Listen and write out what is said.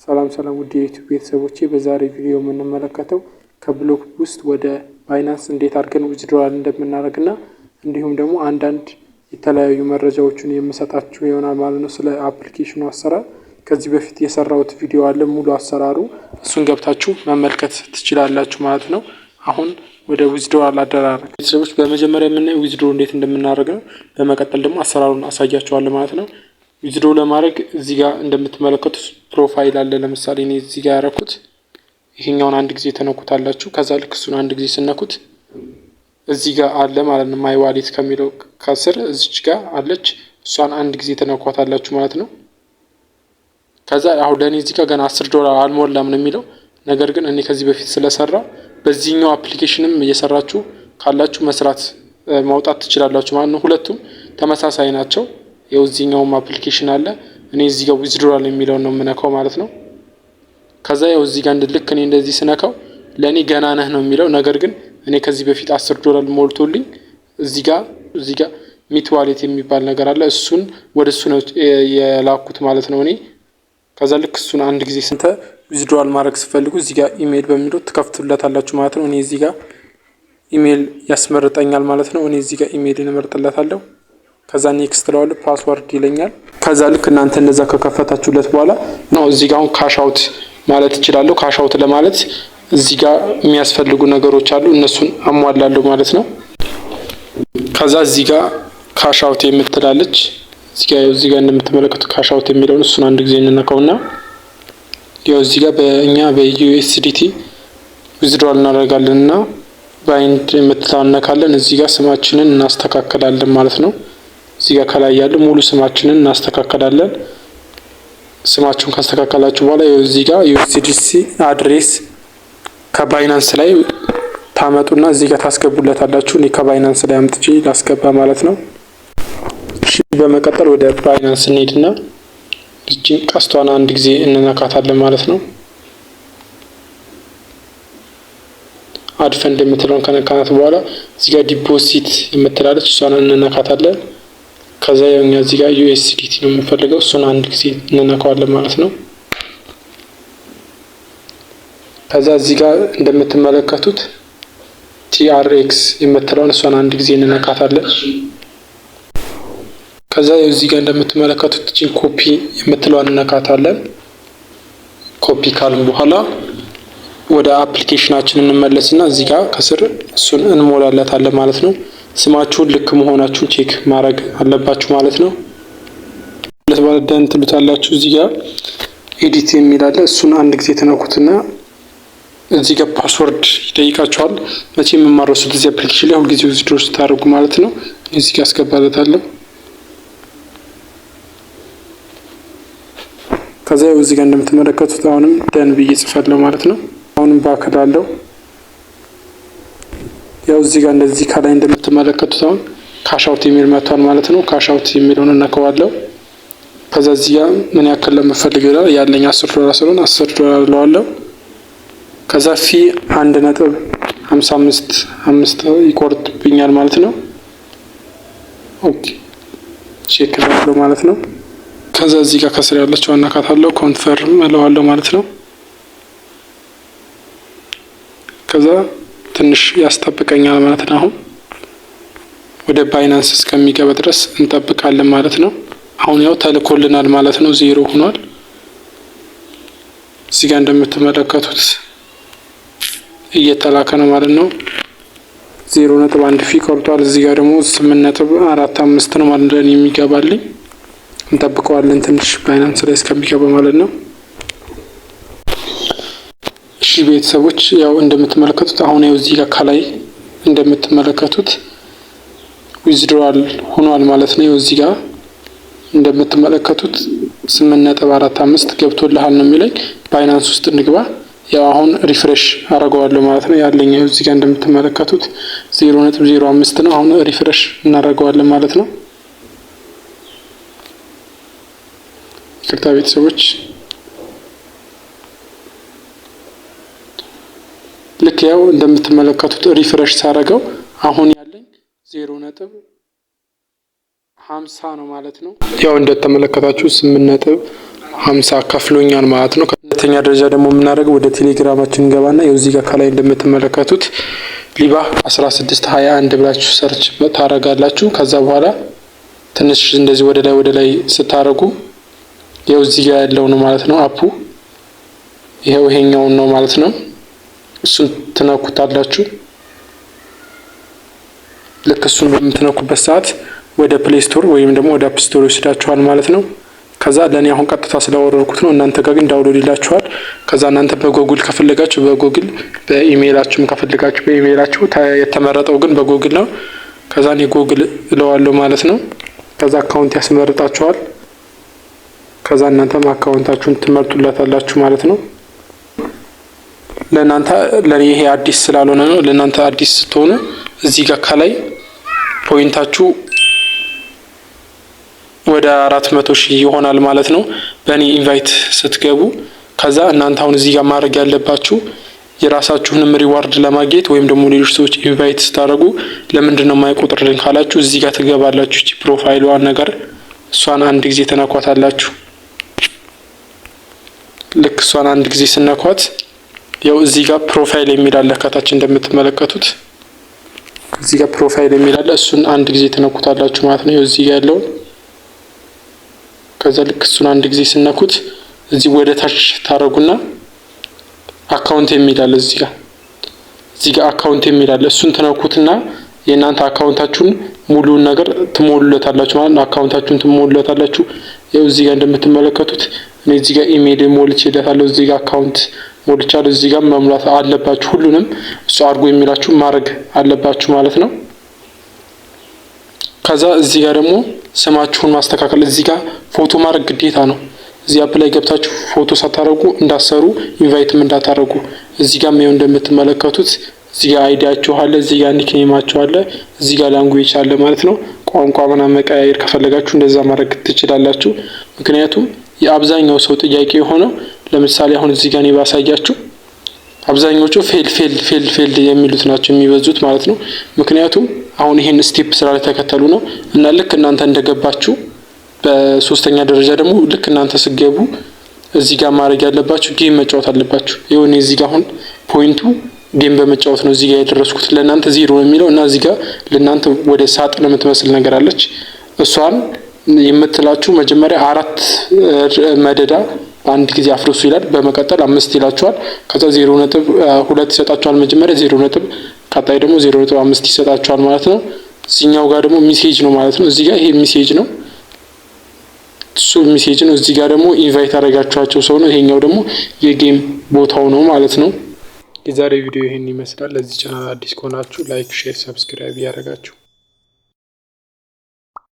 ሰላም ሰላም ውድ የ YouTube ቤተሰቦቼ፣ በዛሬ ቪዲዮ የምንመለከተው ከ Block Boost ወደ Binance እንዴት አድርገን withdrawal እንደምናደርግ እና እንዲሁም ደግሞ አንዳንድ የተለያዩ መረጃዎችን የምሰጣችሁ ይሆናል ማለት ነው። ስለ application ኑ አሰራር ከዚህ በፊት የሰራሁት ቪዲዮ አለ፣ ሙሉ አሰራሩ፣ እሱን ገብታችሁ መመልከት ትችላላችሁ ማለት ነው። አሁን ወደ withdrawal አደራረግ ቤተሰቦች፣ በመጀመሪያ የምናየው withdraw እንዴት እንደምናደርግ ነው። በመቀጠል ደግሞ አሰራሩን አሳያችኋለሁ ማለት ነው። Withdraw ለማድረግ እዚህ ጋር እንደምትመለከቱት profile አለ። ለምሳሌ እኔ እዚህ ጋር ያደረኩት ይሄኛውን አንድ ጊዜ ተነኩታላችሁ። ከዛ ልክ እሱን አንድ ጊዜ ስነኩት እዚህ ጋር አለ ማለት ነው። My wallet ከሚለው ከስር እዚች ጋር አለች። እሷን አንድ ጊዜ ተነኳታላችሁ ማለት ነው። ከዛ አሁን ለእኔ እዚህ ጋር ገና 10 ዶላር አልሞላም ነው የሚለው። ነገር ግን እኔ ከዚህ በፊት ስለሰራሁ በዚህኛው application ም እየሰራችሁ ካላችሁ መስራት ማውጣት ትችላላችሁ ማለት ነው። ሁለቱም ተመሳሳይ ናቸው። ያው እዚህኛውም application አለ። እኔ እዚህ ጋር withdrawal የሚለውን ነው የምነካው ማለት ነው። ከዛ ያው እዚህ ጋር ልክ እኔ እንደዚህ ስነካው ለእኔ ገና ነህ ነው የሚለው። ነገር ግን እኔ ከዚህ በፊት 10 ዶላር ሞልቶልኝ እዚህ ጋር meet wallet የሚባል ነገር አለ። እሱን ወደ እሱ ነው የላኩት ማለት ነው እኔ። ከዛ ልክ እሱን አንድ ጊዜ ስንተ withdrawal ማድረግ ስትፈልጉ እዚህ ጋር ኢሜይል በሚለው ትከፍቱለታላችሁ ማለት ነው። እኔ እዚህ ጋር ኢሜይል ያስመርጠኛል ማለት ነው። እኔ እዚህ ጋር ኢሜይል እመርጥለታለሁ። ከዛ next እለዋለሁ፣ password ይለኛል። ከዛ ልክ እናንተ እንደዛ ከከፈታችሁለት በኋላ ነው እዚህ ጋር አሁን cash out ማለት እችላለሁ። Cash out ለማለት እዚህ ጋር የሚያስፈልጉ ነገሮች አሉ። እነሱን አሟላለሁ ማለት ነው። ከዛ እዚህ ጋር cash out የምትላለች እዚህ ጋር እንደምትመለከቱ cash out የሚለውን እሱን አንድ ጊዜ እንነካውና ያው እዚህ ጋር በእኛ በ USDT withdrawal እናደርጋለን እና bind የምትለዋን እነካለን። እዚህ ጋር ስማችንን እናስተካክላለን ማለት ነው። እዚህ ጋር ከላይ ያለው ሙሉ ስማችንን እናስተካክላለን። ስማችሁን ካስተካከላችሁ በኋላ እዚህ ጋር USDC address ከ Binance ላይ ታመጡና እዚህ ጋር ታስገቡለታላችሁ። እኔ ከ Binance ላይ አምጥቼ ላስገባ ማለት ነው። እሺ፣ በመቀጠል ወደ Binance እንሄድና ይችን ቀስቷን አንድ ጊዜ እንነካታለን ማለት ነው። Add fund የምትለውን ከነካናት በኋላ እዚህ ጋር deposit የምትላለች፣ እሷን እንነካታለን። ከዛ የኛ እዚህ ጋር USDT ነው የምንፈልገው፣ እሱን አንድ ጊዜ እንነካዋለን ማለት ነው። ከዛ እዚህ ጋር እንደምትመለከቱት TRX የምትለውን እሷን አንድ ጊዜ እንነካታለን። ከዛ እዚህ ጋር እንደምትመለከቱት እቺን ኮፒ የምትለዋን እንነካታለን። ኮፒ ካልን በኋላ ወደ application ኣችን እንመለስና እዚህ ጋር ከስር እሱን እንሞላለታለን ማለት ነው። ስማችሁን ልክ መሆናችሁን check ማድረግ አለባችሁ ማለት ነው። ሁለት done ትሉታላችሁ። እዚህ ጋር edit የሚል አለ። እሱን አንድ ጊዜ ትነኩትና እዚህ ጋር password ይጠይቃችኋል። መቼም የማትረሱት እዚህ application ላይ ሁልጊዜ withdraw ስታደርጉ ማለት ነው። እዚህ ጋር አስገባለታለሁ። ከዛ እዚህ ጋር እንደምትመለከቱት አሁንም done ብዬ ጽፋለሁ ማለት ነው። አሁንም back እላለሁ። ያው እዚህ ጋር እንደዚህ ከላይ እንደምትመለከቱት አሁን cash out የሚል መጥቷል ማለት ነው። Cash out የሚለውን እነካዋለሁ። ከዛ እዚህ ጋር ምን ያክል ለምፈልገው ይላል። ያለኝ 10 ዶላር ስለሆነ 10 ዶላር እለዋለሁ። ከዛ fee 1.555 ይቆርጥብኛል ማለት ነው። Okay, check እለዋለሁ ማለት ነው። ከዛ እዚህ ጋር ከስር ያለችው እነካታለሁ፣ confirm እለዋለሁ ማለት ነው። ከዛ ትንሽ ያስጠብቀኛል ማለት ነው። አሁን ወደ Binance እስከሚገባ ድረስ እንጠብቃለን ማለት ነው። አሁን ያው ተልኮልናል ማለት ነው። ዜሮ ሆኗል። እዚህ ጋር እንደምትመለከቱት እየተላከ ነው ማለት ነው። 0.1 fee ቆርጧል። እዚህ ጋር ደግሞ 8.45 ነው ማለት ነው የሚገባልኝ። እንጠብቀዋለን ትንሽ Binance ላይ እስከሚገባ ማለት ነው። እሺ ቤተሰቦች፣ ያው እንደምትመለከቱት አሁን ያው እዚህ ጋር ከላይ እንደምትመለከቱት withdrawal ሆኗል ማለት ነው። እዚህ ጋር እንደምትመለከቱት 8.45 ገብቶልሃል ነው የሚለኝ። Binance ውስጥ እንግባ። ያው አሁን refresh አደርገዋለሁ ማለት ነው። ያለኝ እዚህ ጋር እንደምትመለከቱት 0.05 ነው። አሁን refresh እናደርገዋለን ማለት ነው። ይቅርታ ቤተሰቦች፣ ልክ ያው እንደምትመለከቱት refresh ሳደርገው አሁን ያለኝ 0.50 ነው ማለት ነው። ያው እንደተመለከታችሁ ስምንት ነጥብ 50 ከፍሎኛል ማለት ነው። ሁለተኛ ደረጃ ደግሞ የምናደርገው ወደ ቴሌግራማችን እንገባና ይኸው እዚህ ጋር ከላይ እንደምትመለከቱት ሊባ 1621 ብላችሁ search ታረጋላችሁ። ከዛ በኋላ ትንሽ እንደዚህ ወደ ላይ ወደ ላይ ስታረጉ ይኸው እዚህ ጋር ያለው ነው ማለት ነው app ኡ፣ ይኸው ይሄኛውን ነው ማለት ነው። እሱን ትነኩታላችሁ። ልክ እሱን በምትነኩበት ሰዓት ወደ Play Store ወይም ደግሞ ወደ App Store ይወስዳችኋል ማለት ነው። ከዛ ለእኔ አሁን ቀጥታ ስላወረድኩት ነው። እናንተ ጋር ግን download ይላችኋል። ከዛ እናንተ በጎግል ከፈለጋችሁ በጎግል፣ በኢሜይላችሁም ከፈለጋችሁ በኢሜይላችሁ፣ የተመረጠው ግን በጎግል ነው። ከዛ እኔ ጎግል እለዋለሁ ማለት ነው። ከዛ account ያስመርጣችኋል። ከዛ እናንተም account ኣችሁን ትመርጡላታላችሁ ማለት ነው። ለእናንተ ለእኔ ይሄ አዲስ ስላልሆነ ነው። ለእናንተ አዲስ ስትሆኑ እዚህ ጋር ከላይ point ኣችሁ ወደ 400,000 ይሆናል ማለት ነው፣ በእኔ invite ስትገቡ። ከዛ እናንተ አሁን እዚህ ጋር ማድረግ ያለባችሁ የራሳችሁንም reward ለማግኘት ወይም ደግሞ ሌሎች ሰዎች invite ስታደርጉ ለምንድን ነው የማይቆጥርልን ካላችሁ እዚህ ጋር ትገባላችሁ። እቺ profile ኧን ነገር እሷን አንድ ጊዜ ትነኳታላችሁ። ልክ እሷን አንድ ጊዜ ስትነኳት ያው እዚህ ጋር profile የሚል አለ፣ ከታች እንደምትመለከቱት እዚህ ጋር profile የሚል አለ። እሱን አንድ ጊዜ ትነኩታላችሁ ማለት ነው። ያው እዚህ ጋር ያለውን። ከዛ ልክ እሱን አንድ ጊዜ ስትነኩት እዚህ ወደ ታች ታረጉና account የሚል አለ፣ እዚህ ጋር account የሚል አለ። እሱን ትነኩትና የእናንተ account ኣችሁን ሙሉውን ነገር ትሞሉለታላችሁ ማለት ነው። Account ኣችሁን ትሞሉለታላችሁ። ያው እዚህ ጋር እንደምትመለከቱት እኔ እዚህ ጋር ኢሜይል ሞልቼለታለሁ። እዚህ ጋር account ሞልቻለሁ። እዚህ ጋር መሙላት አለባችሁ። ሁሉንም እሱ አድርጎ የሚላችሁ ማድረግ አለባችሁ ማለት ነው። ከዛ እዚህ ጋር ደግሞ ስማችሁን ማስተካከል፣ እዚህ ጋር ፎቶ ማድረግ ግዴታ ነው። እዚህ app ላይ ገብታችሁ ፎቶ ሳታደርጉ እንዳትሰሩ፣ invite ም እንዳታደርጉ። እዚህ ጋር ይኸው እንደምትመለከቱት እዚህ ጋር ID ያችሁ አለ፣ እዚህ ጋር nickname ኣችሁ አለ፣ እዚህ ጋር language አለ ማለት ነው። ቋንቋ ምናምን መቀያየር ከፈለጋችሁ እንደዛ ማድረግ ትችላላችሁ። ምክንያቱም የአብዛኛው ሰው ጥያቄ የሆነው ለምሳሌ አሁን እዚህ ጋር እኔ ባሳያችሁ አብዛኞቹ fail fail fail fail የሚሉት ናቸው የሚበዙት ማለት ነው። ምክንያቱም አሁን ይሄን step ስላልተከተሉ ነው። እና ልክ እናንተ እንደገባችሁ በሶስተኛ ደረጃ ደግሞ ልክ እናንተ ስትገቡ እዚህ ጋር ማድረግ ያለባችሁ game መጫወት አለባችሁ። ይኸው እዚህ ጋር አሁን point ኡ game በመጫወት ነው እዚህ ጋር የደረስኩት። ለእናንተ 0 ነው የሚለው እና እዚህ ጋር ለእናንተ ወደ ሳጥን የምትመስል ነገር አለች። እሷን የምትላችሁ መጀመሪያ አራት መደዳ በአንድ ጊዜ አፍርሱ ይላል። በመቀጠል አምስት ይላችኋል። ከዛ 0.2 ይሰጣችኋል። መጀመሪያ 0 ነጥብ፣ ቀጣይ ደግሞ 0.5 ይሰጣችኋል ማለት ነው። እዚህኛው ጋር ደግሞ message ነው ማለት ነው። እዚህ ጋር ይሄ message ነው፣ እሱ message ነው። እዚህ ጋር ደግሞ invite ያደረጋችኋቸው ሰው ነው። ይሄኛው ደግሞ የ game ቦታው ነው ማለት ነው። የዛሬ ቪዲዮ ይህን ይመስላል። ለዚህ ቻናል አዲስ ከሆናችሁ like፣ share፣ subscribe እያደረጋችሁ